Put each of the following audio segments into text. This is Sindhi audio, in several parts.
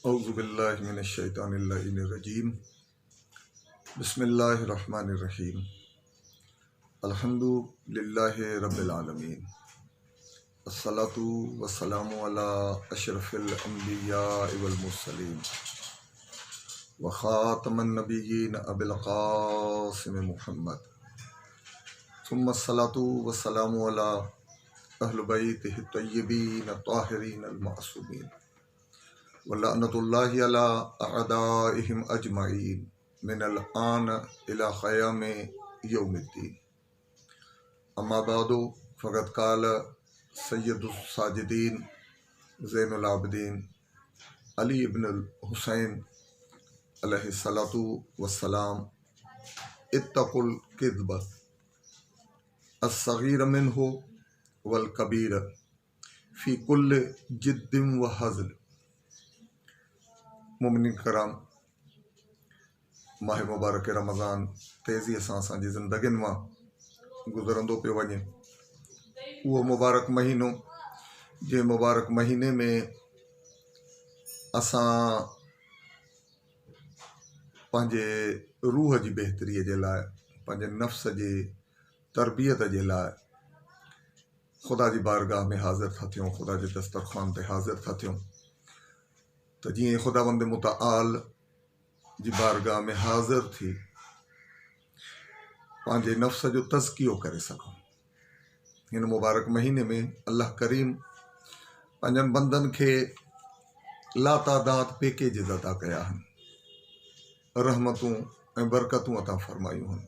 اعوذ بالله من الشيطان اللعين الرجيم بسم الله الرحمن الرحيم الحمد لله رب العالمين الصلاة والسلام على اشرف الانبياء والمرسلين وخاتم النبيين ابي القاسم محمد ثم الصلاة والسلام على اهل بيته الطيبين الطاهرين المعصومين ولعنة الله على اعدائهم اجمعين من الآن الى قيام يوم الدين اما بعد فقد قال سيد الساجدين زين العابدين علي بن الحسين عليه الصلاة والسلام اتقوا الكذب الصغير منه والڪبير في ڪل جد و هزل مؤمنين ڪرام ماه مبارڪ رمضان تيزيء سان اسان جي زندگين مان گذرندو پيو وڃي اهو مبارڪ مهينو جنهن مبارڪ مهيني ۾ اسان پنهنجي روح جي بهتريء جي لاء پنهنجي نفس جي تربيت جي لاء خدا جي بارگاهه ۾ حاضر ٿا ٿيون، خدا جي دسترخوان تي حاضر ٿا ٿيون ته جيئن خداوند متعال جي بارگاهه ۾ حاضر ٿي پنهنجي نفس جو تزڪيو ڪري سگهون. هن مبارڪ مهيني ۾ الله ڪريم پنهنجن بندن کي لاتعداد پيڪيجز عطا ڪيا آهن، رحمتون ۽ برڪتون عطا فرمايون آهن.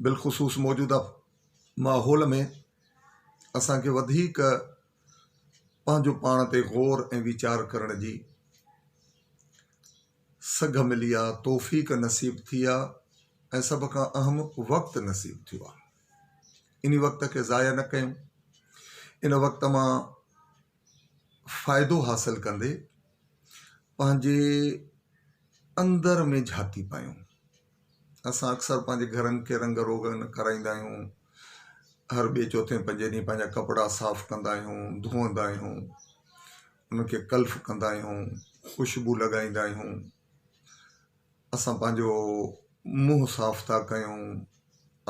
بالخصوص موجوده ماحول ۾ اسان کي وڌيڪ پنهنجو پاڻ تي غور ۽ ويچار ڪرڻ جي سگهه ملي آ، توفيق نصيب ٿي آ ۽ سڀ کان اهم وقت نصيب ٿيو آ. انهي وقت کي ضايع نه ڪيون. ان وقت مان فائدو حاصل ڪندي پنهنجي اندر ۾ جهاتي پايون. اسان اڪثر پنهنجي گهرن کي رنگ روغن ڪرائيندا آهيون. هر ٻئي چوٿين پنجين ڏينهن پنهنجا ڪپڙا صاف ڪندا آهيون، ڌوئندا آهيون. ان کي ڪلف ڪندا آهيون، خوشبو لڳائيندا آهيون، اسان پنهنجو منهن صاف ٿا ڪيون،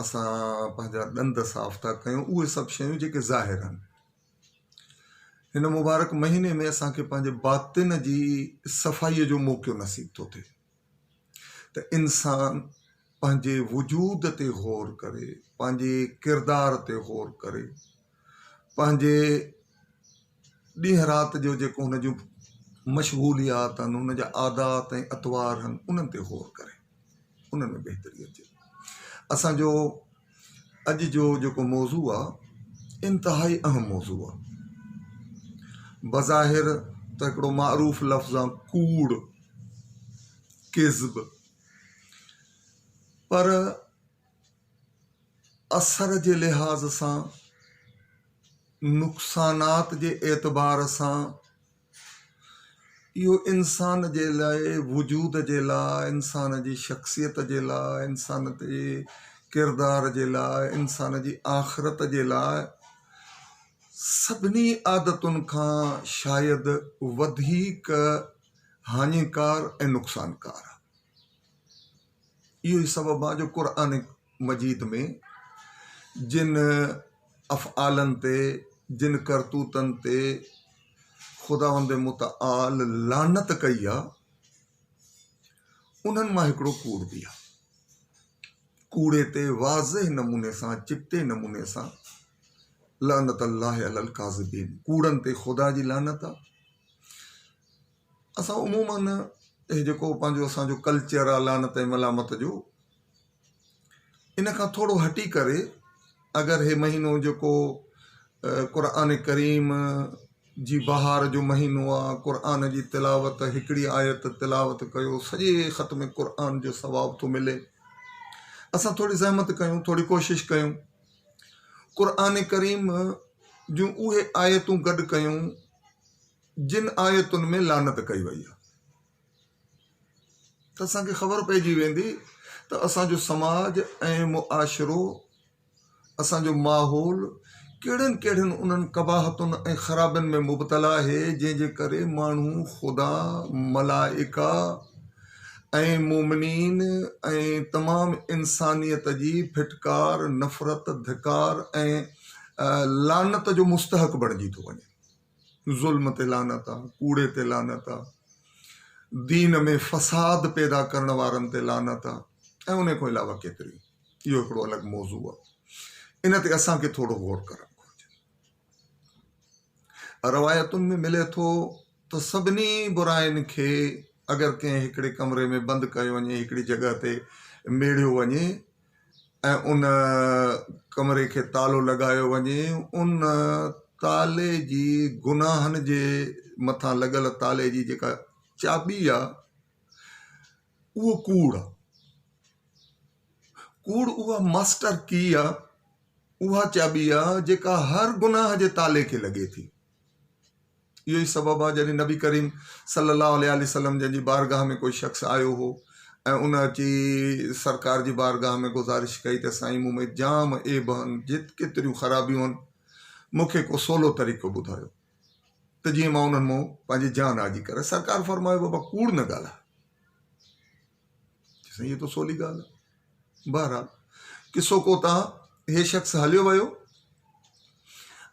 اسان پنهنجا ڏند صاف ٿا ڪيون، اهي سڀ شيون جيڪي ظاهر آهن. هن مبارڪ مهيني ۾ اسان کي پنهنجي باطن جي صفائيء جو موقعو نصيب ٿو ٿئي ته انسان پنهنجي وجود تي غور ڪري، پنهنجي ڪردار تي غور ڪري، پنهنجي ڏينهن رات جو جيڪو هن جون مشغوليات آهن، هن جا عادات ۽ اطوار آهن، انهن تي غور ڪري، انهن ۾ بهتري اچي. اسان جو اڄ جو جيڪو موضوع آهي، انتهائي اهم موضوع آهي. بظاهر ته هڪڙو معروف لفظ آهي ڪوڙ، ڪذب، پر اثر جي لحاظ سان، نقصانات جي اعتبار سان اهو انسان جي لاء وجود جي لاء انسان جي شخصيت جي لاء انسان جي ڪردار جي لاء انسان جي آخرت جي لاء سڀني عادتن کان شايد وڌيڪ هاڃيڪار ۽ نقصانڪار آهي. اهو ئي سبب آهي جو قرآن مجيد ۾ جن افعالن تي، جن ڪرتوتن تي خداوند متعال لعنت ڪئي آهي، انهن مان هڪڙو ڪوڙ به آهي. ڪوڙي تي واضح نموني سان، چٽي نموني سان لعنت الله علي الڪاذبين، ڪوڙن تي خدا جي لعنت آهي. اسان عموماً هي جيڪو پنهنجو اسان جو ڪلچر آ لعنت ۽ ملامت جو ان کان ٿورو هٽي ڪري اگر هي مهينو جيڪو قرآن ڪريم جي بهار جو مهينو آ قرآن جي تلاوت هڪڙي آيت تلاوت ڪيو سڄي ختم قرآن جو ثواب ٿو ملي اسان ٿوري زحمت ڪيون ٿوري ڪوشش ڪيون قرآن ڪريم جون اهي آيتون گڏ ڪيون جن آيتن ۾ لعنت ڪئي وئي آهي ته اسان کي خبر پئجي ويندي ته اسان جو سماج ۽ معاشرو اسان جو ماحول ڪهڙين ڪهڙين انهن قباحتن ۽ خرابين ۾ مبتلا آهي جنهن جي ڪري ماڻهو خدا، ملائڪه ۽ مومنين ۽ تمام انسانيت جي ڦٽڪار، نفرت، ڌڪار ۽ لعنت جو مستحق بڻجي ٿو وڃي. ظلم تي لعنت آ، ڪوڙي تي لعنت آ، دين ۾ فساد پيدا ڪرڻ وارن تي لعنت آ ۽ ان کان علاوه ڪيتريون. اهو هڪڙو الڳ موضوع آ. ان تي اسان کي ٿورو غور ڪرڻ گهرجي. روايتن ۾ ملي ٿو ته سڀني براين کي اگر ڪنهن هڪڙي ڪمري ۾ بند ڪيو وڃي، هڪڙي جڳهه تي ميڙيو وڃي ۽ ان ڪمري کي تالو لڳايو وڃي، ان تالي جي گناهن جي مٿان لڳل تالي جي جيڪا چاٻي آ، اهو ڪوڙ آ. ڪوڙ اها ماسٽر ڪي آ، اها چاٻي آ جيڪا هر گناهه جي تالي کي لڳي ٿي. اهو ئي سبب آ جڏهن نبي ڪريم صلي الله عليه وسلم جن جي بارگاهه ۾ ڪوئي شخص آيو هو ۽ ان اچي سرڪار جي بارگاهه ۾ گذارش ڪئي ته سائين مون ۾ جام عيب آهن، ڪيتريون خرابيون آهن، مون کي ڪو سولو طريقو ٻڌايو ته جيئن مان انهن مان پنهنجي جان آجي ڪريان. سرڪار فرمايو بابا ڪوڙ نه ڳالهاء. سائين هي ته سولي ڳالهه آهي. بهرحال قصو ڪوتاهه هي شخص هليو ويو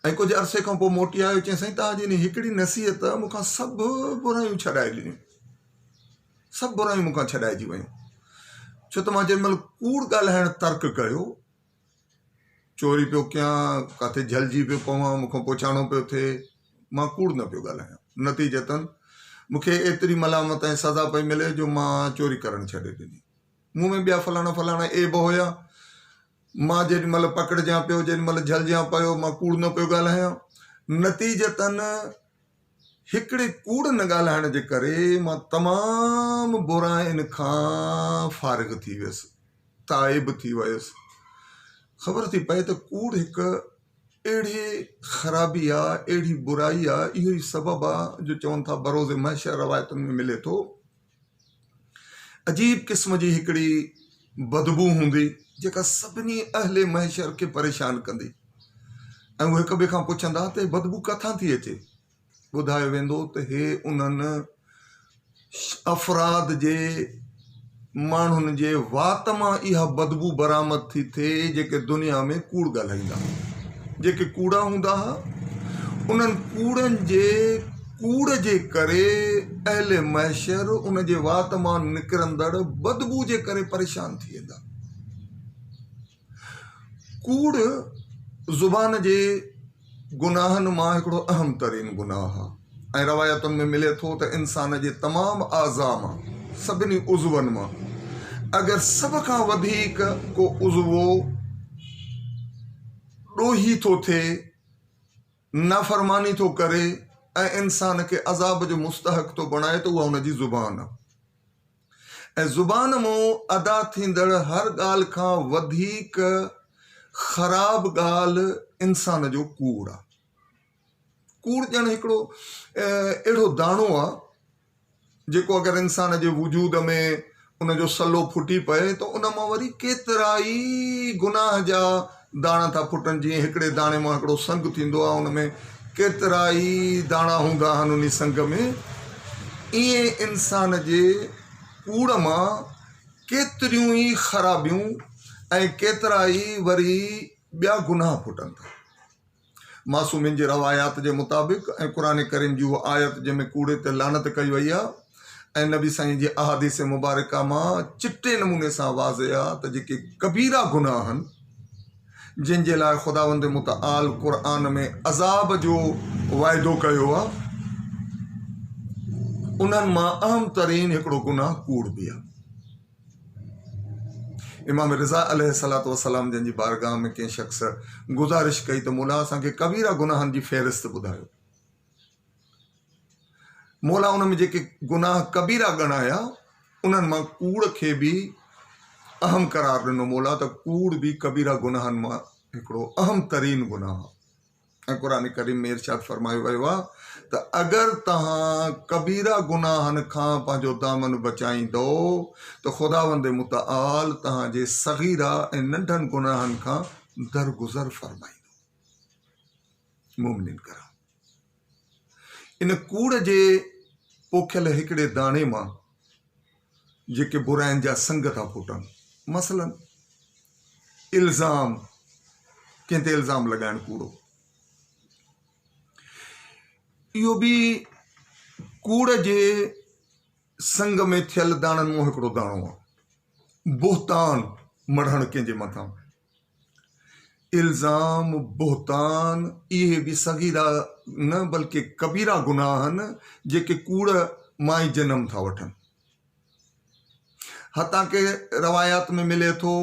۽ ڪجهه عرصي کان پوء موٽي آيو چيائين سائين توهان جي ان هڪڙي نصيحت مون کان سڀ برايون ڇڏائي ڏنيون سڀ برايون مون کان ڇڏائجي ويون ڇو ته مان جنهن مهل ڪوڙ ڳالهائڻ ترڪ ڪيو چوري پيو ڪيان، ڪاٿي جهلجي پيو پوان، مون کان پڇاڻو پيو ٿئي، مان ڪوڙ نه پيو ڳالهايان. نتيجتاً مون کي ايتري ملامت ۽ سزا پئي ملي جو مان چوري ڪرڻ ڇڏي ڏني. مون ۾ ٻيا فلاڻا فلاڻا عيب هيا. مان جيڏي مهل پڪڙجان پيو، جيڏي مهل جهلجان پيو، مان ڪوڙ نه پيو ڳالهايان. نتيجتاً هڪڙي ڪوڙ نه ڳالهائڻ جي ڪري مان تمام براين کان فارغ ٿي ويس، تائب ٿي ويس. خبر ٿي پئي ته ڪوڙ هڪ اهڙي خرابي آ، اهڙي برائي آ، اهو ئي سبب آ جو چون ٿا بروز محشر روايتن ۾ ملي ٿو عجيب قسم جي هڪڙي بدبو هوندي جيڪا سڀني اهل محشر کي پريشان ڪندي ۽ هو هڪ ٻئي کان پڇندا ته هي بدبو ڪٿان ٿي اچي؟ ٻڌايو ويندو ته هي انهن افراد جي ماڻهن جي وات مان اها بدبو برآمد ٿي ٿئي جيڪي دنيا ۾ ڪوڙ ڳالهائيندا هئا. جيڪي ڪوڙا هوندا ها انهن ڪوڙن جي ڪوڙ جي ڪري اهل محشر ان جي وات مان نڪرندڙ بدبو جي ڪري پريشان ٿي ويندا. ڪوڙ زبان جي گناهن مان هڪڙو اهم ترين گناهه آهي ۽ روايتن ۾ ملي ٿو ته انسان جي تمام اعضاء مان سڀني عضون مان اگر سڀ کان وڌيڪ ڪو عضوو ڏوهي ٿو ٿئي نافرماني ٿو ڪري ۽ انسان کي عذاب جو مستحق ٿو بڻائي ته اها ان جي زبان آهي ۽ زبان مون ادا ٿيندڙ هر ڳالهه کان وڌيڪ خراب ڳالهه انسان جو ڪوڙ آهي. ڪوڙ ڄڻ هڪڙو اهڙو داڻو آهي جيڪو اگر انسان جي وجود ۾ ان جو سلو ڦٽي پئي ته ان مان وري ڪيترائي گناهه جا داڻا ٿا ڦٽن جيئن هڪڙي داڻي مان هڪڙو سنگ ٿيندو آهي ان ۾ ڪيترائي داڻا هوندا آهن انهي سنگ ۾ ائين انسان جي ڪوڙ مان ڪيتريون ئي خرابيون ۽ ڪيترائي وري ٻيا گناهه ڦٽن ٿا. معصومين جي روايات جي مطابق ۽ قرآن ڪريم جي اها آيت جنهن ۾ ڪوڙي تي لعنت ڪئي وئي آهي ۽ نبي سائين جي احاديث مبارڪه مان چٽي نموني سان واضح آهي ته جيڪي ڪبيرا گناهه آهن جن جي لاء خداوند متعال قرآن ۾ عذاب جو واعدو ڪيو آهي انهن مان اهم ترين هڪڙو گناهه ڪوڙ به آهي. امام رضا عليه الصلوة والسلام جن جي بارگاهه ۾ ڪنهن شخص گذارش ڪئي ته مولا اسان کي ڪبيره گناهن جي فهرست ٻڌايو. مولا ان ۾ جيڪي گناهه ڪبيره ڳڻايا انهن مان ڪوڙ کي به اهم قرار ڏنو مولا ته ڪوڙ به ڪبيره گناهن مان هڪڙو اهم ترين گناهه آهي. ۽ قرآن ڪريم ۾ ارشاد فرمايو ويو آهي ته اگر توهان ڪبيره گناهن کان پنهنجو دامن بچائيندؤ ته خداوند متعال توهان جي صغيره ۽ ننڍن گناهن کان درگذر فرمائيندو. مومنين ڪرام! ان ڪوڙ جي پوکيل هڪڙي داڻي مان جيڪي براين جا سنگ ٿا ڦٽن، مثلاً الزام، ڪنهن تي الزام لڳائڻ ڪوڙو، اهو به ڪوڙ جي سنگ ۾ ٿيل داڻن مان هڪڙو داڻو آهي. بهتان مڙهڻ ڪنهن جي مٿان، الزام، بهتان، اهي به صغيرا نه بلڪه ڪبيرا گناهه آهن جيڪي ڪوڙ مان ئي جنم ٿا وٺن. حتيٰ ڪه روايات ۾ ملي ٿو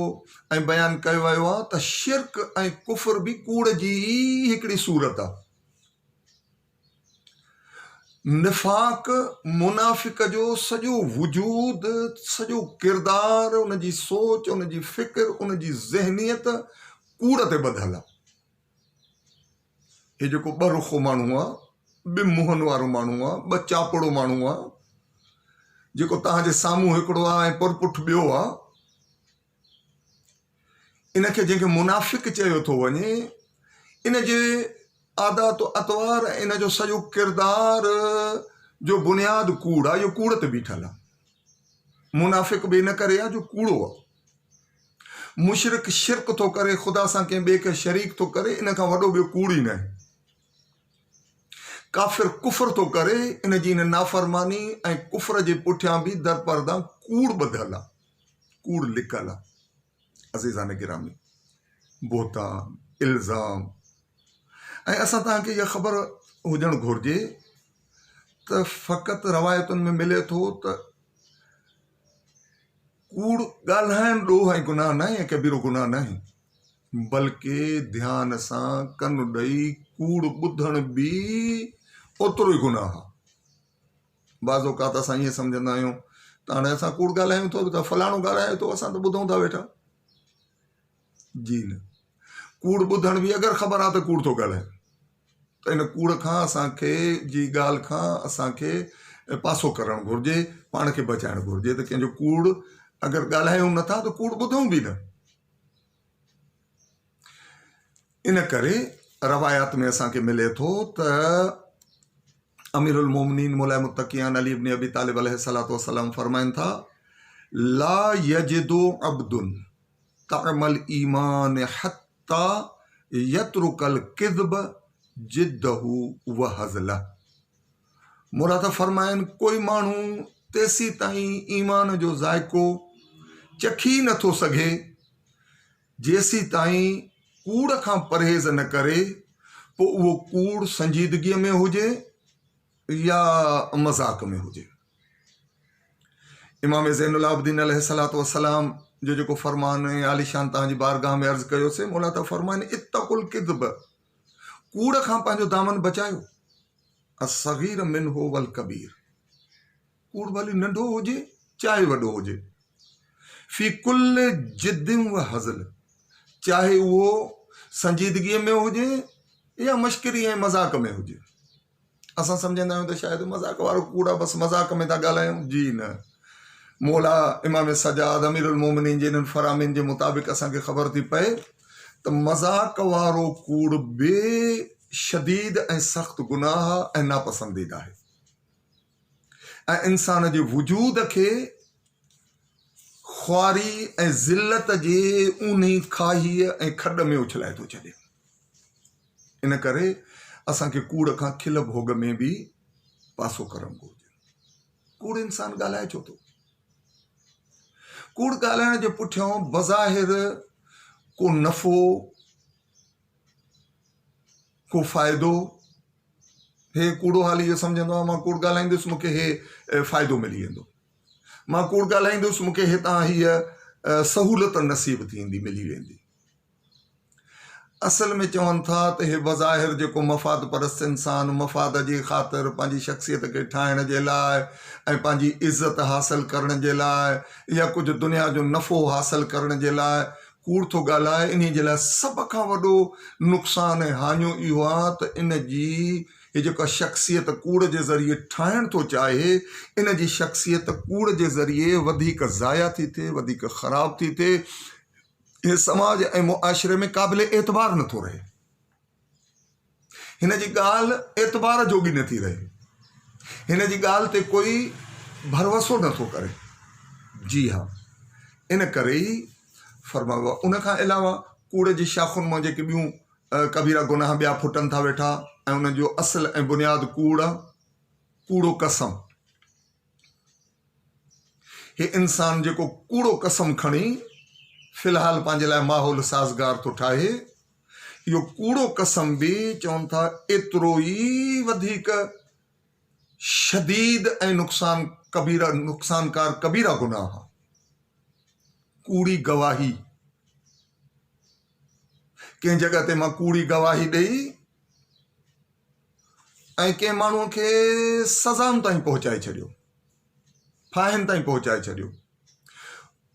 ۽ بيان ڪيو ويو آهي ته شرڪ ۽ ڪفر به ڪوڙ جي ئي هڪڙي صورت آهي. نفاق، منافق جو سڄو وجود، سڄو ڪردار، ان جي سوچ، ان جي فڪر، ان جي ذهنيت ڪوڙ تي ٻڌل آ. هي جيڪو ٻه رخو ماڻهو آ، ٻه منهن وارو ماڻهو آ، ٻه چاپڙو ماڻهو آ، جيڪو توهان جي سامهون هڪڙو آ ۽ پرپٺ ٻيو آ، ان کي جنهن کي منافق چيو ٿو وڃي، ان جي عادات و اطوار ۽ ان جو سڄو ڪردار جو بنياد ڪوڙ آهي، اهو ڪوڙ تي بيٺل آهي. منافق به ان ڪري آهي جو ڪوڙو آهي. مشرڪ شرڪ ٿو ڪري، خدا سان ڪنهن ٻئي کي شريڪ ٿو ڪري، ان کان وڏو ٻيو ڪوڙ ئي ناهي. ڪافر ڪفر ٿو ڪري، ان جي ان نافرماني ۽ ڪفر جي پٺيان به درپرده ڪوڙ ٻڌل آهي. ڪوڙ لڪل آ. عزيزان گرامي! بهتان، الزام ۽ اسان توهان کي اها خبر هجڻ گهرجي ته فقط روايتن ۾ ملي ٿو ته ڪوڙ ڳالهائڻ ڏوهه ۽ گناهه ناهي ۽ ڪبيرو گناهه ناهي بلڪه ڌيان سان ڪن ڏئي ڪوڙ ٻڌڻ به اوترو ئي گناهه آ. بعض اوقات اسان ائين سمجهندا آهيون ته هاڻي اسان ڪوڙ ڳالهايون ٿو ته فلاڻو ڳالهائي ٿو اسان ته ٻڌون ٿا ويٺا. جي نه، ڪوڙ ٻڌڻ به اگر خبر آ ته ڪوڙ ٿو ڳالهائي ته ان ڪوڙ کان اسان کي جي ڳالهه کان اسان کي پاسو ڪرڻ گهرجي، پاڻ کي بچائڻ گهرجي ته ڪنهن جو ڪوڙ اگر ڳالهايون نٿا ته ڪوڙ ٻڌون به نه. ان ڪري روايات ۾ اسان کي ملي ٿو ته امير المومنين مولاء متقيان علي ابن ابي طالب عليه الصلوة والسلام فرمائن ٿا، لا يجد عبد طعم الايمان حتي يترك الڪذب جده وهزله. مولا ٿا فرمائن ڪوئي ماڻهو تيسيتائين ايمان جو ذائقو چکي نٿو سگهي جيسيتائين ڪوڙ کان پرهيز نه ڪري، پوء اهو ڪوڙ سنجيدگيء ۾ هجي يا مذاق ۾ هجي. امام زين العابدين عليه الصلوة والسلام جو جيڪو فرمان ۽ عاليشان توهان جي بارگاهه ۾ عرض ڪيوسين، مولا ٿا فرمائن اتقوا الڪذب، ڪوڙ کان پنهنجو دامن بچايو، الصغير منه والڪبير، ڪوڙ ڀلي ننڍو هجي چاهي وڏو هجي، في ڪل جد و هزل، چاهي اهو سنجيدگيء ۾ هجي يا مشڪري ۽ مذاق ۾ هجي. اسان سمجهندا آهيون ته شايد مذاق وارو ڪوڙ آهي بس مذاق ۾ ٿا ڳالهايون. جي نه، مولا امام سجاد امير المومنين جي انهن فرامين جي مطابق اسان کي خبر ٿي پئي ته مذاق وارو ڪوڙ به شديد ۽ سخت گناهه ۽ ناپسنديده آهي. ۽ انسان جي وجود کي خواري ۽ ذلت جي اونهي کاهيء ۽ کڏ ۾ اڇلائي ٿو ڇڏي. ان ڪري اسان کي ڪوڙ کان کل ڀوڳ ۾ به پاسو ڪرڻ گهرجي. ڪوڙ انسان ڳالهائي ڇو ٿو؟ ڪوڙ ڳالهائڻ جي پٺيان بظاهر ڪو نفعو، ڪو فائدو، هي ڪوڙو حال اهو سمجهندو آهي مان ڪوڙ ڳالهائيندس مون کي هي فائدو ملي ويندو، مان ڪوڙ ڳالهائيندس مون کي هتان هيء سهولت نصيب ٿيندي ملي ويندي. اصل ۾ چون ٿا ته هي بظاهر جيڪو مفاد پرست انسان مفاد جي خاطر پنهنجي شخصيت کي ٺاهڻ جي لاء ۽ پنهنجي عزت حاصل ڪرڻ جي لاء يا ڪجهه دنيا جو نفعو حاصل ڪرڻ جي لاء ڪوڙ ٿو ڳالهائي انهي جي لاء سڀ کان وڏو نقصان ۽ هاڃو اهو آهي ته ان جي هي جيڪا شخصيت ڪوڙ جي ذريعي ٺاهڻ ٿو چاهي ان جي شخصيت ڪوڙ جي ذريعي وڌيڪ ضايع ٿي ٿئي وڌيڪ خراب ٿي ٿئي هي سماج ۽ معاشري ۾ قابل اعتبار نٿو رهي. هن جي ڳالهه اعتبار جوڳي نٿي رهي. هن جي ڳالهه تي ڪوئي ڀروسو نٿو ڪري. جي ها، ان ڪري ئي فرمايو آهي. ان کان علاوه ڪوڙ جي شاخن مان جيڪي ٻيون ڪبيرا گناهه ٻيا ڦٽن ٿا ويٺا ۽ انهن جو اصل ۽ بنياد ڪوڙ آهي. ڪوڙو قسم. هي انسان جيڪو ڪوڙو قسم کڻي في الحال پنهنجي لاء ماحول سازگار ٿو ٺاهي، اهو ڪوڙو قسم به چون ٿا ايترو ئي وڌيڪ شديد ۽ نقصان ڪبيره نقصانڪار ڪبيره گناهه آهي. ڪوڙي گواهي ڪنهن جڳهه تي مان ڪوڙي گواهي ڏئي ۽ ڪنهن ماڻهوء کي سزائن تائين پهچائي ڇڏيو، ڦاهين تائين پهچائي ڇڏيو.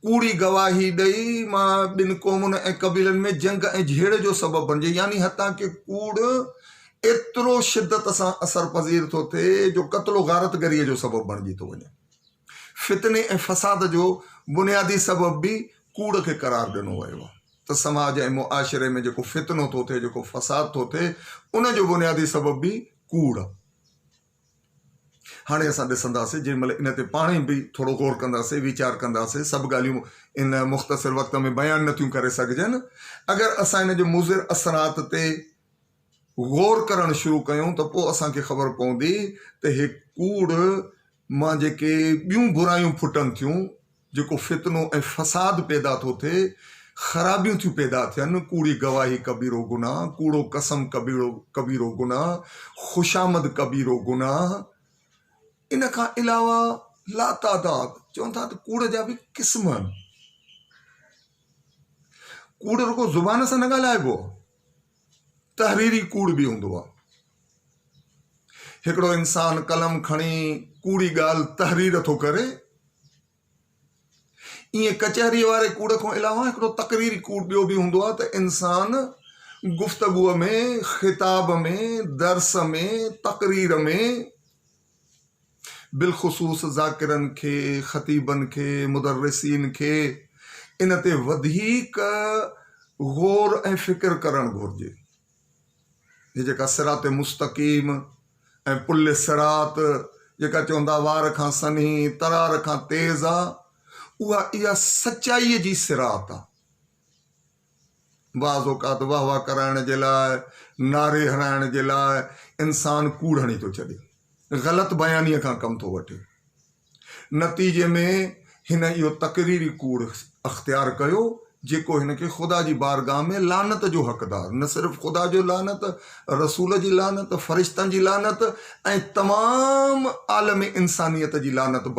ڪوڙي گواهي ڏئي مان ٻن قومن ۽ قبيلن ۾ جنگ ۽ جهيڙي جو سبب بڻجي، يعني حتيٰ ڪه ڪوڙ ايترو شدت سان اثر پذير ٿو ٿئي جو قتل و غارت گريء جو سبب بڻجي ٿو وڃي. فتني ۽ فساد جو بنيادي سبب به ڪوڙ کي قرار ڏنو ويو آهي. ته سماج ۽ معاشري ۾ جيڪو فتنو ٿو ٿئي، جيڪو فساد ٿو ٿئي، ان جو بنيادي سبب به ڪوڙ آ. هاڻي اسان ڏسنداسين، جنهن مهل ان تي پاڻ ئي به ٿورو غور ڪنداسين، ويچار ڪنداسين، سڀ ڳالهيون ان مختصر وقت ۾ بيان نٿيون ڪري سگهجن. اگر اسان ان جي مضر اثرات تي غور ڪرڻ شروع ڪيون ته پوء اسان کي خبر پوندي ته هي ڪوڙ مان جيڪي ٻيون برايون ڦٽن ٿيون، جيڪو فتنو ۽ فساد پيدا ٿو ٿئي، خرابيون ٿيون پيدا ٿين، ڪوڙي گواهي ڪبيرو گناهه، ڪوڙو قسم ڪبيرو گناهه، خوشامد ڪبيرو گناهه، ان کان علاوه لاتعداد چون ٿا ته ڪوڙ جا به قسم آهن. ڪوڙ رڳو زبان سان نه ڳالهائبو آهي. تحريري ڪوڙ به هوندو آهي. هڪڙو انسان قلم کڻي ڪوڙي ڳالهه تحرير ٿو ڪري، ائين ڪچهريء واري ڪوڙ کان علاوه هڪڙو تقريري ڪوڙ ٻيو به هوندو آهي ته انسان گفتگوء ۾، خطاب ۾، درس ۾، تقرير ۾، بالخصوص ذاڪرن کي، خطيبن کي، مدرسين کي ان تي وڌيڪ غور ۽ فڪر ڪرڻ گهرجي. هي جيڪا صراط مستقيم ۽ پل صراط جيڪا چوندا وار کان سنهي، ترار کان تيز آ، اها اها سچائيء جي صراط آ. بعض اوقات واهه واهه ڪرائڻ جي لاء، نعري هڻائڻ جي لاء انسان ڪوڙ هڻي ٿو ڇڏي. غلط بيانيء کان ڪم ٿو وٺي. نتيجي ۾ هن اهو تقريري ڪوڙ اختيار ڪيو، جيڪو هن کي خدا جي بارگاهه ۾ لعنت جو حقدار، نه صرف خدا جو لعنت، رسول جي لعنت، فرشتن جي لعنت ۽ تمام عالم انسانيت جي لعنت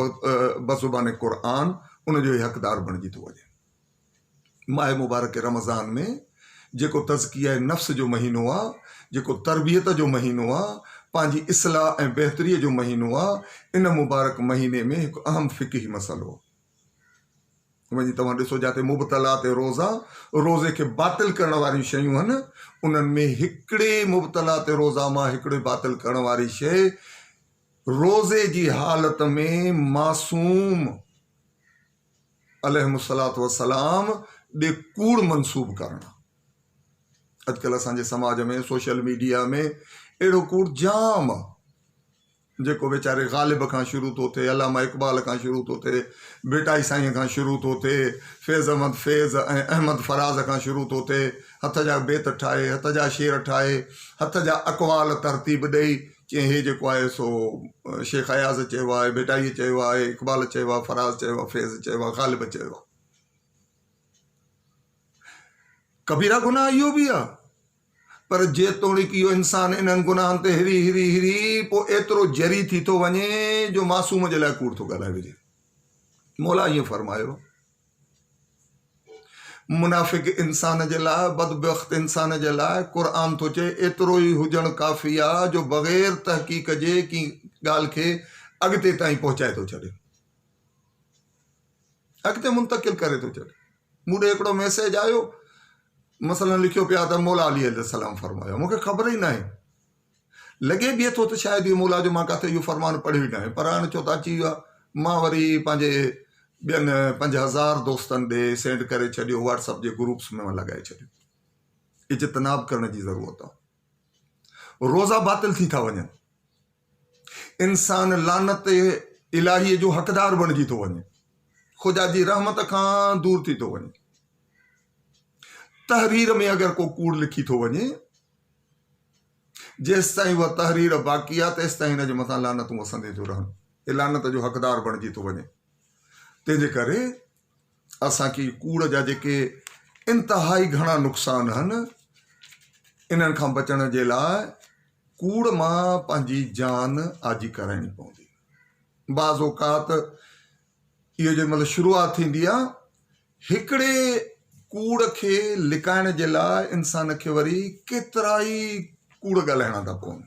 بزبان قرآن ان جو هي حقدار بڻجي ٿو وڃي. ماهه مبارڪ رمضان ۾ جيڪو تزڪيه نفس جو مهينو آ، جيڪو تربيت جو مهينو آ، پنهنجي اصلاح ۽ بهتريء جو مهينو آ، ان مبارڪ مهيني ۾ هڪ اهم فقهي مسئلو آ. وڃي توهان ڏسو جاتي مبطلات روزه، روزي کي باطل ڪرڻ واريون شيون هن، انهن ۾ هڪڙي مبطلات روزه مان هڪڙي باطل ڪرڻ واري شيء روزي جي حالت ۾ معصوم، عليهم الصلوة والسلام ڏي ڪوڙ منسوب ڪرڻ. اڄڪلهه اسان جي سماج ۾ سوشل ميڊيا ۾ اهڙو ڪوڙ جام آ جيڪو ويچاري غالب کان شروع ٿو ٿئي، علامه اقبال کان شروع ٿو ٿئي، ڀٽائي سائين کان شروع ٿو ٿئي، فيض احمد فيض ۽ احمد فراز کان شروع ٿو ٿئي، هٿ جا بيت ٺاهي، هٿ جا شعر ٺاهي، هٿ جا اقوال ترتيب ڏئي چيائين هي جيڪو آهي سو شيخ اياز چيو آهي، ڀٽائيء چيو آهي، اقبال چيو آهي، فراز چيو آهي، فيض چيو آهي، غالب چيو آهي. ڪبيرا گناهه اهو به آهي پر جيتوڻيڪ اهو انسان انهن گناهن تي هري هري هري پوء ايترو جري ٿي ٿو وڃي جو معصوم جي لاء ڪوڙ ٿو ڳالهائي وجهي. مولا ائين فرمايو. منافق انسان جي لاء، بدبخت انسان جي لاء قرآن ٿو چئي ايترو ئي هجڻ ڪافي آ جو بغير تحقيق جي ڪنهن ڳالهه کي اڳتي تائين پهچائي ٿو ڇڏي. اڳتي منتقل ڪري ٿو ڇڏي. مون ڏي هڪڙو ميسيج آيو مثلا لکيو پيا ته مولا علي عليه السلام فرمايو مون کي خبر ئي ناهي لڳي به ٿو ته شايد اهو مولا جو مان ڪاٿي اهو فرمان پڙهيو ئي ناهي پر هاڻي ڇو ته اچي ويو آهي مان وري پنهنجي ٻين 5000 دوستن ڏي سينڊ ڪري ڇڏيو واٽس اپ جي گروپس ۾ مان لڳائي ڇڏيو اجتناب ڪرڻ جي ضرورت آهي. روزا باطل ٿي ٿا وڃن. انسان لعنت الاهيء جو حقدار بڻجي ٿو وڃي. خدا جي رحمت کان دور ٿي ٿو وڃي. تحرير ۾ اگر ڪو ڪوڙ لکي ٿو وڃي، جيستائين اها تحرير باقي آهي، تيستائين هن جي مٿان لعنتون وسنديون ٿيون رهن. هي لعنت جو حقدار بڻجي ٿو وڃي. تنهن جي ڪري اسان کي ڪوڙ جا جيڪي انتهائي گهڻا نقصان آهن، انهن کان بچڻ جي لاء ڪوڙ مان پنهنجي جان آجي ڪرائڻي پوندي. بعض اوقات اهو جنهن مهل شروعات ٿيندي آهي، هڪڙي ڪوڙ کي لڪائڻ جي لاء انسان کي وري ڪيترائي ڪوڙ ڳالهائڻا ٿا پون.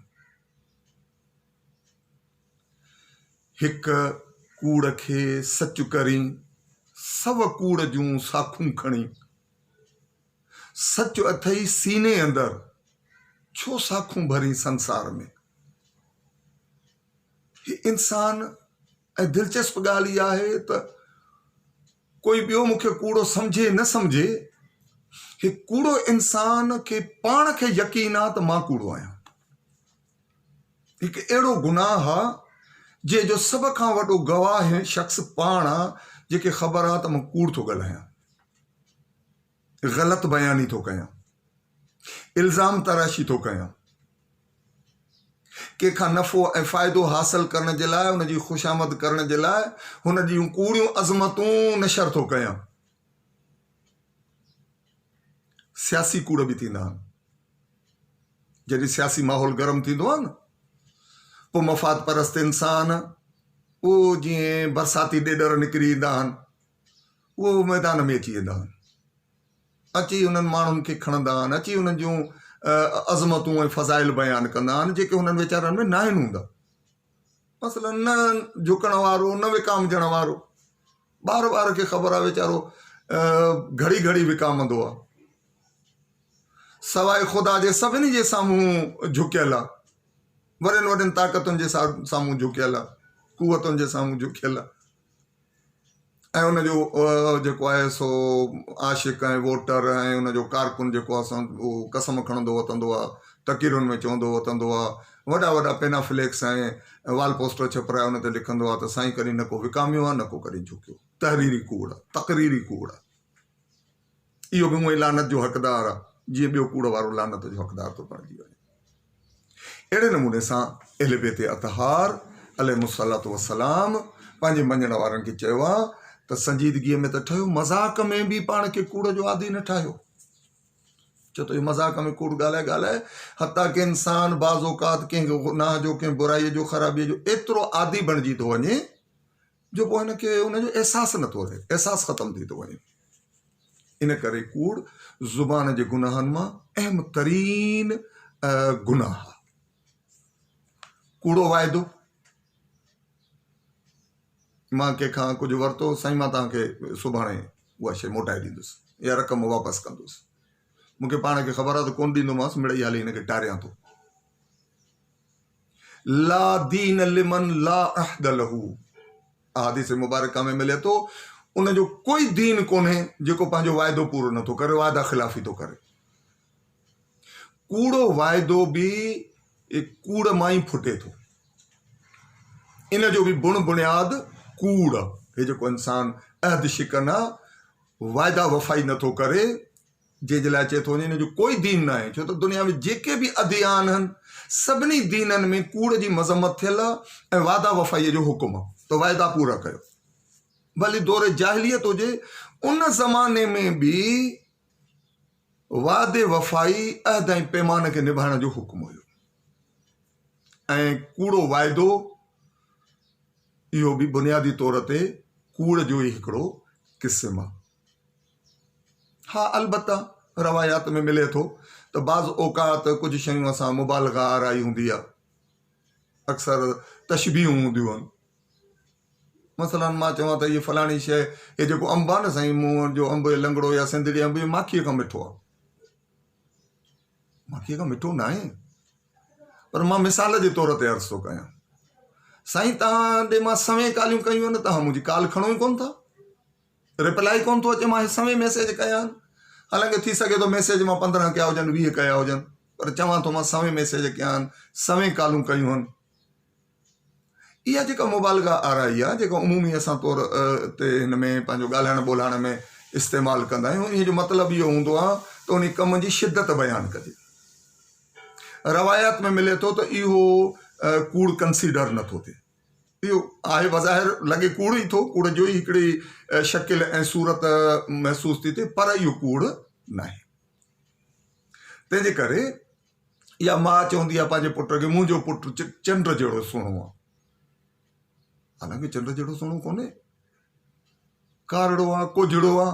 هڪ ڪوڙ کي سچ ڪرين، سو ڪوڙ جون ساکون کڻي. سچ اٿئي سيني اندر، ڇو ساکون ڀرين سنسار ۾. هي انسان ۽ دلچسپ ڳالهه اها آهي ته ڪوئي ٻيو مون کي ڪوڙو سمجهي نه سمجهي، هي ڪوڙو انسان کي پاڻ کي يقين آ ته مان ڪوڙو آهيان. هڪ اهڙو گناهه آ جنهن جو سڀ کان وڏو گواهه شخص پاڻ آ جنهن کي خبر آ ته مان ڪوڙ ٿو ڳالهايان، غلط بياني ٿو ڪيان، الزام تراشي ٿو ڪيان، ڪنهن کان نفعو ۽ فائدو حاصل ڪرڻ جي لاء ان جي خوشامد ڪرڻ جي لاء هن جون ڪوڙيون عظمتون نشر ٿو ڪيان. سياسي ڪوڙ به ٿيندا آهن. جڏهن سياسي ماحول گرم ٿيندو آهي نه پوء مفاد پرست انسان اهو جيئن برساتي ڏيڏر نڪري ايندا آهن اهو ميدان ۾ اچي ويندا آهن اچي انهن ماڻهن کي کڻندا آهن اچي انهن جون عظمتون ۽ فضائل بيان ڪندا آهن جيڪي هنن ويچارن ۾ ناهن هوندا مثلا نه جهڪڻ وارو نه وڪامجڻ وارو ٻار ٻار کي خبر آهي ويچارو گهڙي گهڙي وڪامندو آهي سواء خدا جي سڀني جي سامهون جهڪيل آهي وڏين وڏين طاقتن جي سامهون جهڪيل آهي قوتن جي سامهون جهڪيل آهي ۽ ان جو جيڪو آهي سو عاشق ۽ ووٽر ۽ ان جو ڪارڪن جيڪو آهي سو اهو قسم کڻندو وتندو آهي تقريرن ۾ چوندو وتندو آهي وڏا وڏا پينا فليڪس ۽ وال پوسٽر ڇپرائي ان تي لکندو آهي ته سائين ڪڏهن نه ڪو وڪاميو آهي نه ڪو ڪڏهن جهڪيو تحريري ڪوڙ تقريري ڪوڙ اهو به اونئي لعنت جو حقدار آهي جيئن ٻيو ڪوڙ وارو لعنت جو حقدار ٿو بڻجي وڃي. اهڙي نموني سان اهل بيت اطهار عليهم الصلوة والسلام پنهنجي مڃڻ وارن کي چيو آهي ته سنجيدگيء ۾ ته ٺهيو مذاق ۾ به پاڻ کي ڪوڙ جو عادي نه ٺاهيو. ڇو ته اهو مذاق ۾ ڪوڙ ڳالهائي ڳالهائي حتيٰ ڪه انسان بعض اوقات ڪنهن گناهه جو ڪنهن برائيء جو خرابيء جو ايترو عادي بڻجي ٿو وڃي جو پوء هن کي ان جو احساس نٿو رهي، احساس ختم ٿي ٿو وڃي. ان ڪري ڪوڙ زبان جي گناهن مان اهم ترين گناهه آهي. ڪوڙو واعدو، مان ڪنهن کان ڪجهه ورتو، سائين مان توهان کي سڀاڻي اها شيء موٽائي ڏيندس يا رقم واپس ڪندس. مون کي پاڻ کي خبر آهي ته ڪونه ڏيندومانس، مڙئي هالي هن کي ٽاريان ٿو. لا دين لمن لا عهد له احاديث مبارڪه ۾ ملي ٿو ان جو ڪوئي دين ڪونهي جيڪو پنهنجو واعدو پورو نٿو ڪري وعده خلافي ٿو ڪري ڪوڙو واعدو به ڪوڙ مان ئي ڦٽي ٿو ان جو به بڻ بنياد ڪوڙ هي جيڪو انسان عهد شڪن آ واعده وفائي نٿو ڪري جنهن جي لاء چئي ٿو وڃي ان جو ڪوئي دين ناهي ڇو ته دنيا ۾ جيڪي به اديان آهن سڀني دينن ۾ ڪوڙ جي مذمت ٿيل آهي ۽ وعده وفائي جو حڪم آهي ته وعدا پورا ڪيو ڀلي دور جاهليت هجي ان زماني ۾ به وعدي وفائي عهد ۽ پيمان کي نڀائڻ جو حڪم هيو ۽ ڪوڙو واعدو اهو به بنيادي طور تي ڪوڙ جو ئي هڪڙو قسم آهي ها البته روايات ۾ ملي ٿو ته بعض اوقات ڪجهه شيون اسان مبالغه آرائي هوندي آهي اڪثر تشبيهون هونديون آهن مثلا مان چوان ته هي فلاڻي شيء هي جيڪو انب آهي نه سائين مون جو انب لنگڙو يا سنڌڙي انب هي ماکيء کان مٺو آهي ماکيء کان مٺو ناهي پر مان مثال جي طور تي عرض ٿو ڪيان سائين تهان ڏي مان سوين ڪاليون ڪيون آهن تهان منهنجي ڪال کڻو ئي ڪونه ٿا رپلائي ڪونه ٿو اچي مان سوين ميسيج ڪيا آهن حالانڪه ٿي سگهي ٿو ميسيج مان 15 ڪيا هجن 20 ڪيا هجن. پر چوان ٿو مان سوين ميسيج ڪيا آهن، سوين ڪالون ڪيون آهن. اها جيڪا مبالغه آرائي آهي، جيڪا عمومي اسان طور تي هن ۾ پنهنجو ڳالهائڻ ٻولهائڻ ۾ استعمال ڪندا آهيون، انهيء جو مطلب اهو هوندو آهي ته انهي ڪم جي شدت بيان ڪجي. روايات ۾ ملي ٿو ته اهو ڪوڙ ڪنسيڊر نٿو ٿئي. اهو آهي بظاهر لڳي ڪوڙ ئي ٿو، ڪوڙ جو ئي هڪڙي شڪل ۽ صورت محسوس ٿي ٿئي، پر اهو ڪوڙ ناهي. تنهن جي ڪري اها ماء چوندي آهي پنهنجي پٽ کي منهنجو پٽ چنڊ جهڙو سهڻو آهي. حالانڪه چنڊ جهڙو سهڻو ڪونهي، ڪارڙو آهي، ڪوجهڙو آهي،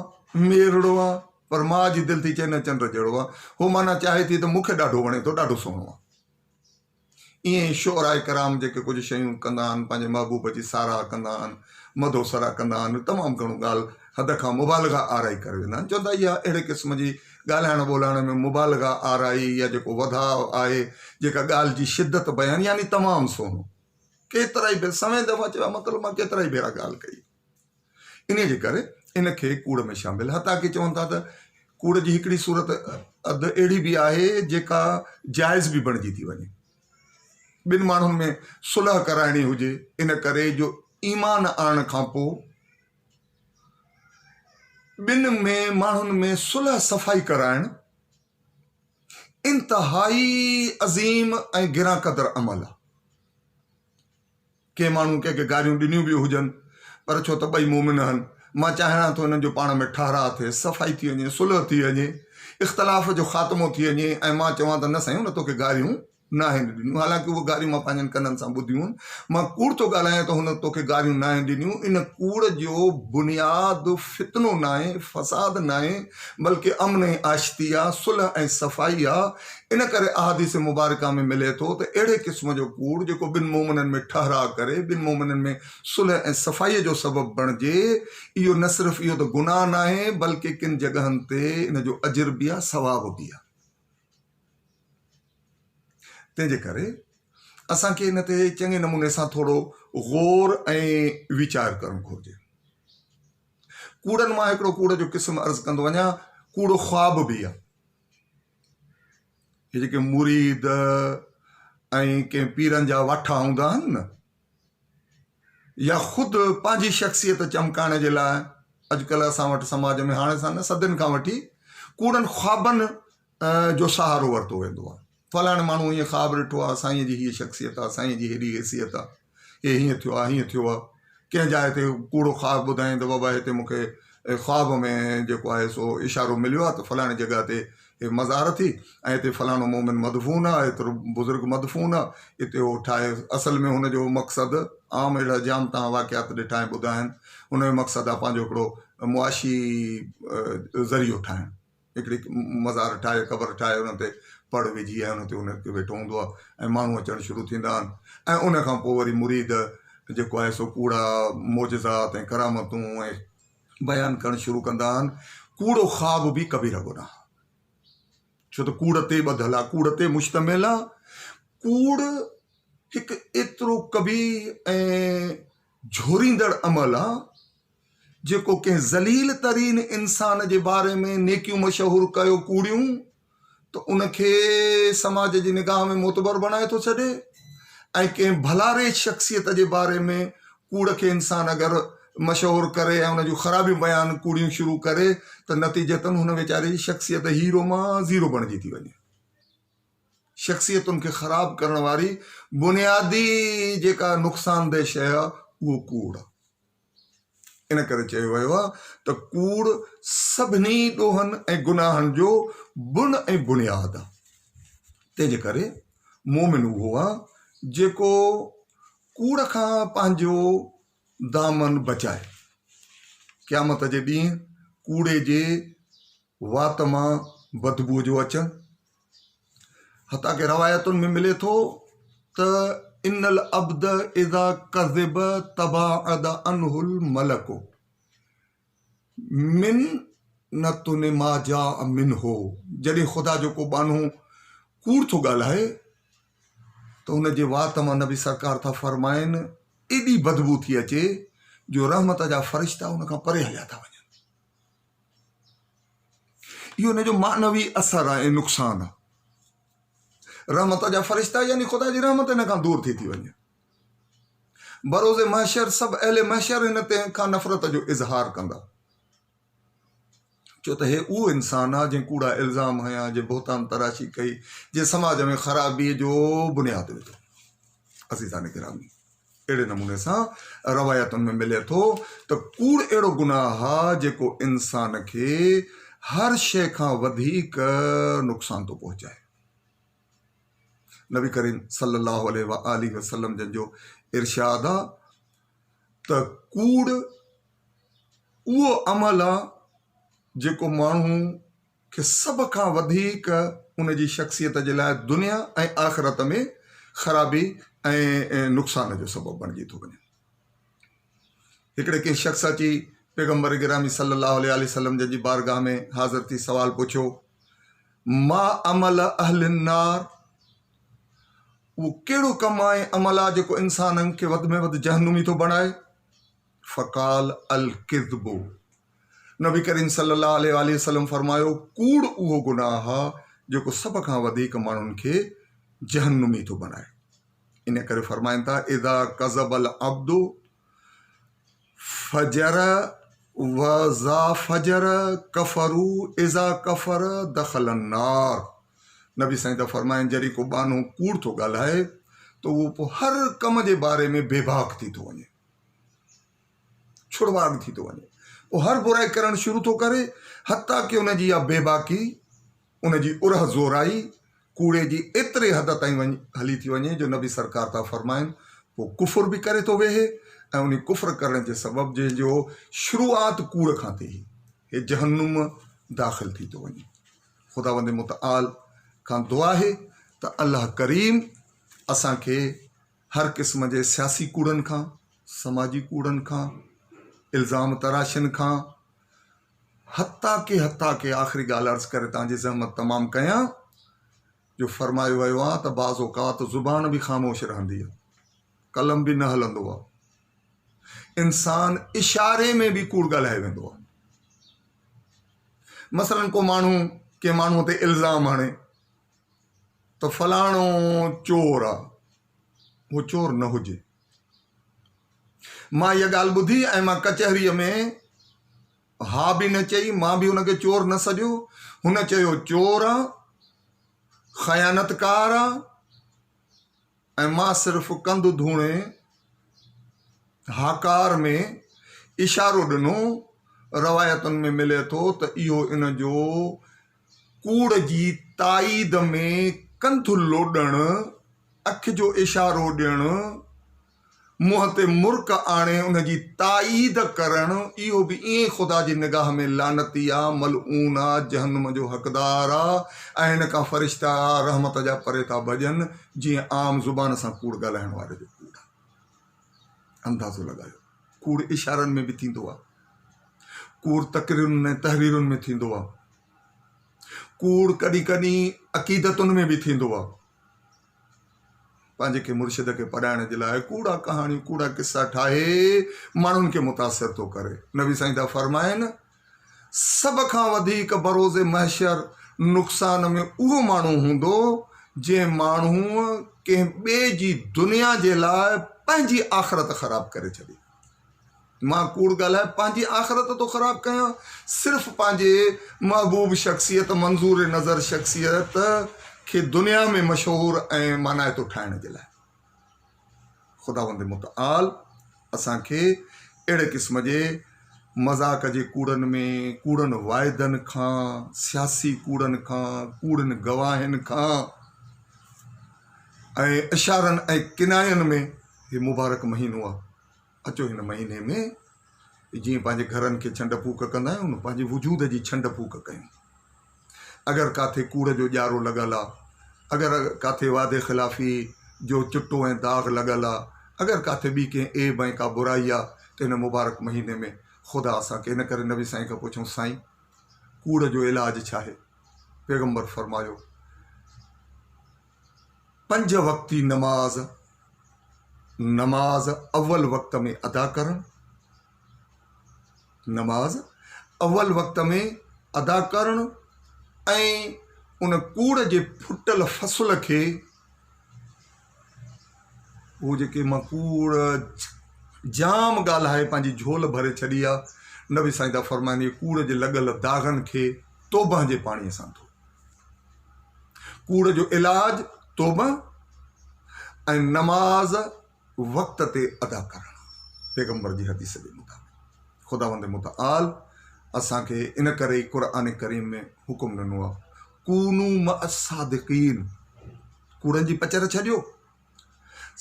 ميرڙو آهي، پر ماء جي دل ٿي چئي نه چنڊ جهڙو آهي. هو معنيٰ چاهي ٿي ته مون کي ڏاڍو وڻي ٿو، ڏاڍو سهڻو آهي. ائين ئي شعراء ڪرام جيڪي ڪجهه شيون ڪندا آهن، پنهنجي محبوب جي ساراهه ڪندا آهن، مدح و ثنا ڪندا آهن، تمام گهڻو ڳالهه حد کان مبالغه آرائي ڪري ويندا آهن. چون ٿا اها اهڙي قسم جي ڳالهائڻ ٻولهائڻ ۾ مبالغه آرائي يا جيڪو وڌاء آهي، جيڪا ڳالهه جي شدت بيان يعني تمام سهڻو. ڪيترائي ڀيرا، سوين دفعا چيو آهي مطلب مان ڪيترائي ڀيرا ڳالهه ڪئي. انهيء جي ڪري ان کي ڪوڙ ۾ شامل حتيٰ ڪي چون ٿا ته ڪوڙ جي هڪڙي صورت اڌ اهڙي به آهي جيڪا جائز به بڻجي ٿي وڃي. ٻن ماڻهن ۾ صلح ڪرائڻي هجي ان ڪري جو ايمان آڻڻ کان پوء ٻن ۾ ماڻهن ۾ صلح صفائي ڪرائڻ انتهائي عظيم ۽ گران قدر عمل آهي. ڪي ماڻهو ڪنهن کي گاريون ڏنيون به هجن پر ڇو ته ٻئي مومن آهن، مان چاهيان ٿو انهن جو پاڻ ۾ ٺهراء ٿئي، صفائي ٿي وڃي، صلح ٿي وڃي، اختلاف جو خاتمو ٿي وڃي ۽ مان چوان ته نه سائين هن توکي گاريون ناهن ڏنيون، حالانڪه اهي گاريون مان پنهنجن ڪنن سان ٻڌيون هن، مان ڪوڙ ٿو ڳالهايان ته هن توکي گاريون ناهن ڏنيون، ان ڪوڙ جو بنياد فتنو ناهي، فساد ناهي، بلڪه امن ۽ آشتي آ، صلح ۽ صفائي آ، ان ڪري احاديث مبارڪه ۾ ملي ٿو ته اهڙي قسم جو ڪوڙ جيڪو ٻن مومنن ۾ ٺهراء ڪري، ٻن مومنن ۾ صلح ۽ صفائيء جو سبب بڻجي، اهو نه صرف اهو ته گناهه ناهي بلڪه ڪن جڳهن تي ان جو اجر به آهي ثواب به آهي. تنهن جي ڪري اسان کي ان تي چڱي نموني سان ٿورو غور ۽ ويچار ڪرڻ گهرجي. ڪوڙن مان هڪڙو ڪوڙ جو قسم عرض ڪندو وڃان، ڪوڙو خواب به آهي. هي جيڪي مريد ۽ ڪنهن پيرن جا واٺا هوندا آهن نه يا خود پنهنجي شخصيت چمڪائڻ جي لاء اڄڪلهه اسان وٽ سماج ۾ هاڻي سان نه صدين کان وٺي ڪوڙن خوابن جو سهارو ورتو ويندو آهي فلاڻي ماڻهو هيئن خواب ڏٺو آهي سائين جي هيء شخصيت آهي سائين جي هيڏي حيثيت آهي هي هيئن ٿيو آهي هيئن ٿيو آهي ڪنهن جاء تي ڪوڙو خواب ٻڌائين ته بابا هتي مون کي خواب ۾ جيڪو آهي سو اشارو مليو آهي ته فلاڻي جڳهه تي هي مزار ٿي ۽ هتي فلاڻو مومن مدفون آهي هيترو بزرگ مدفون آهي اتي هو ٺاهي اصل ۾ هن جو مقصد عام اهڙا جام تان واقعات ڏٺا ۽ ٻڌا آهن ان جو مقصد آهي پنهنجو هڪڙو معاشي ذريعو ٺاهڻ هڪڙي مزار ٺاهي قبر ٺاهي ان تي پڙ وجهي ۽ ان تي ان کي ويٺو هوندو آهي ۽ ماڻهو اچڻ شروع ٿيندا آهن ۽ ان کان پوء وري مريد جيڪو آهي سو ڪوڙا معجزات ۽ ڪرامتون ۽ بيان ڪرڻ شروع ڪندا آهن ڪوڙو خواب به ڪبيره گناهه ڇو ته ڪوڙ تي ٻڌل آهي ڪوڙ تي مشتمل آهي ڪوڙ هڪ ايترو قبيح ۽ جهوريندڙ عمل آهي جيڪو ڪنهن ذليل ترين انسان جي باري ۾ نيڪيون مشهور ڪيو ڪوڙيون ته ان کي سماج جي نگاهه ۾ معتبر بڻائي ٿو ڇڏي ۽ ڪنهن ڀلاري شخصيت جي باري ۾ ڪوڙ کي انسان اگر مشهور ڪري ۽ ان جون خرابيون بيان ڪوڙيون شروع ڪري ته نتيجتن هن ويچاري جي شخصيت هيرو مان زيرو بڻجي ٿي وڃي. شخصيتن کي خراب ڪرڻ واري بنيادي جيڪا نقصانده شيء آهي اهو ڪوڙ آهي. ان ڪري چيو ويو آهي ته ڪوڙ سڀني ڏوهن ۽ گناهن جو بن ۽ بنياد آهي. تنهن جي ڪري مومن اهو آهي جيڪو ڪوڙ کان پنهنجو دامن بچائي. قيامت جي ڏينهن ڪوڙي جي وات مان بدبوء جو اچڻ، حتيٰ ڪه روايتن ۾ ملي ٿو ته ان العبد اذا ڪذب تباعد عنه الملڪ من نتن ما جاء منه جڏهن خدا جو ڪو ٻانهو ڪوڙ ٿو ڳالهائي ته ان جي وات مان نبي سرڪار ٿا فرمائن ايڏي بدبو ٿي اچي جو رحمت جا فرشتا ان کان پري هليا ٿا وڃن. اهو ان جو معنوي اثر آهي ۽ نقصان آهي. رحمت جا فرشتا يعني خدا جي رحمت هن کان دور ٿي ٿي وڃي. بروز محشر سڀ اهل محشر هن تي کان نفرت جو اظهار ڪندا. ڇو ته هي اهو انسان آ جنهن ڪوڙا الزام هنيا، جنهن بهتان تراشي ڪئي، جنهن سماج ۾ خرابيء جو بنياد وڌو. عزيزان گرامي! اهڙي نموني سان روايتن ۾ ملي ٿو ته ڪوڙ اهڙو گناهه آ جيڪو انسان کي هر شيء کان وڌيڪ نقصان ٿو پهچائي. نبي ڪريم صلي الله عليه وآله وسلم جن جو ارشاد آ ته ڪوڙ اهو عمل آ جيڪو ماڻهو کي سڀ کان وڌيڪ ان جي شخصيت جي لاء دنيا ۽ آخرت ۾ خرابي ۽ نقصان جو سبب بڻجي ٿو وڃي. هڪڙي ڪنهن شخص اچي پيغمبر گرامي صلي الله عليه وآله وسلم جن جي بارگاهه ۾ حاضر ٿي سوال پڇيو، ما عمل اهل النار، اهو ڪهڙو ڪم ۽ عمل آ جيڪو انسانن کي وڌ ۾ وڌ جهنمي ٿو بڻائي؟ فقال الڪذب، نبي ڪريم صلي الله عليه واٰله وسلم فرمايو، ڪوڙ اهو گناهه آ جيڪو سڀ کان وڌيڪ ماڻهن کي جهنمي ٿو بڻائي. ان ڪري فرمائن ٿا، اذا ڪذب العبد فجر واذا فجر ڪفروا اذا ڪفر دخل النار. نبي سائين ٿا فرمائن جڏهن ڪو ٻانهو ڪوڙ ٿو ڳالهائي ته اهو پوء هر ڪم جي باري ۾ بيباڪ ٿي ٿو وڃي. ڇڙواڳ ٿي ٿو وڃي. پوء هر برائي ڪرڻ شروع ٿو ڪري، حتيٰ ڪه ان جي اها بيباڪي، ان جي ارهه زورائي، ڪوڙي جي ايتري حد تائين وڃي هلي ٿي وڃي جو نبي سرڪار ٿا فرمائن، پوء ڪفر به ڪري ٿو ويهي ۽ انهي ڪفر ڪرڻ جي سبب جنهن جو شروعات ڪوڙ کان ٿي هي جهنم داخل ٿي ٿو وڃي. خداوند متعال کان دعا آهي ته الله ڪريم اسان کي هر قسم جي سياسي ڪوڙن کان، سماجي ڪوڙن کان، الزام تراشين کان، حتيٰ ڪه حتيٰ ڪه آخري ڳالهه عرض ڪري توهان جي زحمت تمام ڪيان جو فرمايو ويو آهي ته بعض اوقات زبان به خاموش رهندي آهي، قلم به نه هلندو آهي، انسان اشاري ۾ به ڪوڙ ڳالهائي ويندو آهي. مثلاً ڪو ماڻهو ڪنهن ماڻهوء تي الزام هڻي ته فلاڻو چور آ، هو چور نه هجي. مان اها ڳالهه ٻڌي ۽ مان ڪچهريء ۾ ها به نه چئي، مان به هن کي چور نه سڏيو. هن چيو چور آ، خيانتڪار آ ۽ مان صرف ڪنڌ ڌوڻي هاڪار ۾ اشارو ڏنو. روايتن ۾ ملي ٿو ته اهو ان جو ڪوڙ جي تائيد ۾ ڪنڌ لوڏڻ، اک جو اشارو ڏيڻ، منهن تي مرڪ آڻي ان جي تائيد ڪرڻ، اهو به ائين خدا جي نگاهه ۾ لعنتي آ، ملعون آ، جهنم جو حقدار آ ۽ هن کان فرشتا رحمت جا پري ٿا ڀڄن، جيئن عام زبان سان ڪوڙ ڳالهائڻ واري جو ڪوڙ آ. اندازو لڳايو، ڪوڙ اشارن ۾ به ٿيندو آ، ڪوڙ تقريرن ۽ تحريرن ۾ ٿيندو آ، ڪوڙ ڪڏهن ڪڏهن عقيدتن ۾ به ٿيندو آ. پنهنجي ڪنهن مرشد کي پڏائڻ جي لاء ڪوڙا ڪهاڻيون ڪوڙا قصا ٺاهي ماڻهن کي متاثر ٿو ڪري. نبي سائين ٿا فرمائن، سڀ کان وڌيڪ بروز محشر نقصان ۾ اهو ماڻهو هوندو جنهن ماڻهوء ڪنهن ٻئي جي دنيا جي لاء پنهنجي آخرت خراب ڪري ڇڏي. مان ڪوڙ ڳالهائي پنهنجي آخرت ٿو خراب ڪيان، صرف پنهنجي محبوب شخصيت، منظور نظر شخصيت کي دنيا ۾ مشهور ۽ مانائتو ٺاهڻ جي لاء. خداوند متعال اسان کي اهڙي قسم جي مذاق جي ڪوڙن ۾، ڪوڙن واعدن کان، سياسي ڪوڙن کان، ڪوڙين گواهين کان ۽ اشارن ۽ ڪناين ۾ هي مبارڪ مهينو آهي. اچو هن مهيني ۾ جيئن پنهنجي گهرن کي ڇنڊ ڦوڪ ڪندا آهيون نه پنهنجي وجود جي ڇنڊ ڦوڪ ڪيون. اگر ڪاٿي ڪوڙ جو ڄارو لڳل آ، اگر ڪاٿي وعدي خلافي جو چٽو ۽ داغ لڳل آ، اگر ڪاٿي ٻي ڪنهن عيب ۽ ڪا برائي آ ته هن مبارڪ مهيني ۾ خدا اسان کي ان ڪري نبي سائين کان پڇيون سائين ڪوڙ جو علاج ڇاهي؟ پيغمبر فرمايو پنج وقتي نماز، نماز اول وقت ۾ ادا ڪرڻ، نماز اول وقت ۾ ادا ڪرڻ ۽ ان ڪوڙ جي ڦٽل فصل کي هو جيڪي مان ڪوڙ جام ڳالهائي پنهنجي جهول ڀري ڇڏي آ، نبي سائين ٿا فرمائن اهي ڪوڙ جي لڳل داغن کي توبه جي پاڻي سان ڌو. ڪوڙ جو علاج توبه ۽ نماز وقت تي ادا ڪرڻ پيغمبر جي حديث جي مطابق خداوند متعال اسان کي ان ڪري ئي قرآن ڪريم ۾ حڪم ڏنو آ ڪونو مع الصادقين ڪوڙن جي پچر ڇڏيو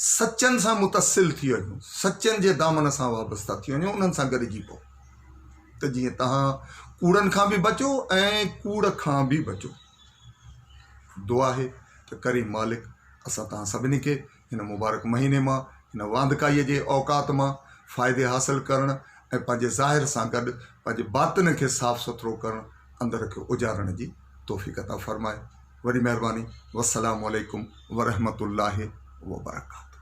سچن سان متصل ٿي وڃو سچن جي دامن سان وابسته ٿي وڃو انهن سان گڏجي پئو ته جيئن توهان ڪوڙن کان به بچو ۽ ڪوڙ کان به بچو دعا آهي ته ڪريم مالڪ اسان توهان سڀني کي هن مبارڪ مهيني مان هن واندڪائيء جي اوقات مان فائدي حاصل ڪرڻ ۽ پنهنجي ظاهر سان گڏ پنهنجي باطن کي صاف سٿرو ڪرڻ اندر کي اجارڻ جي توفيق عطا فرمائي. وڏي مهرباني والسلام عليڪم ورحمة الله وبرڪاته.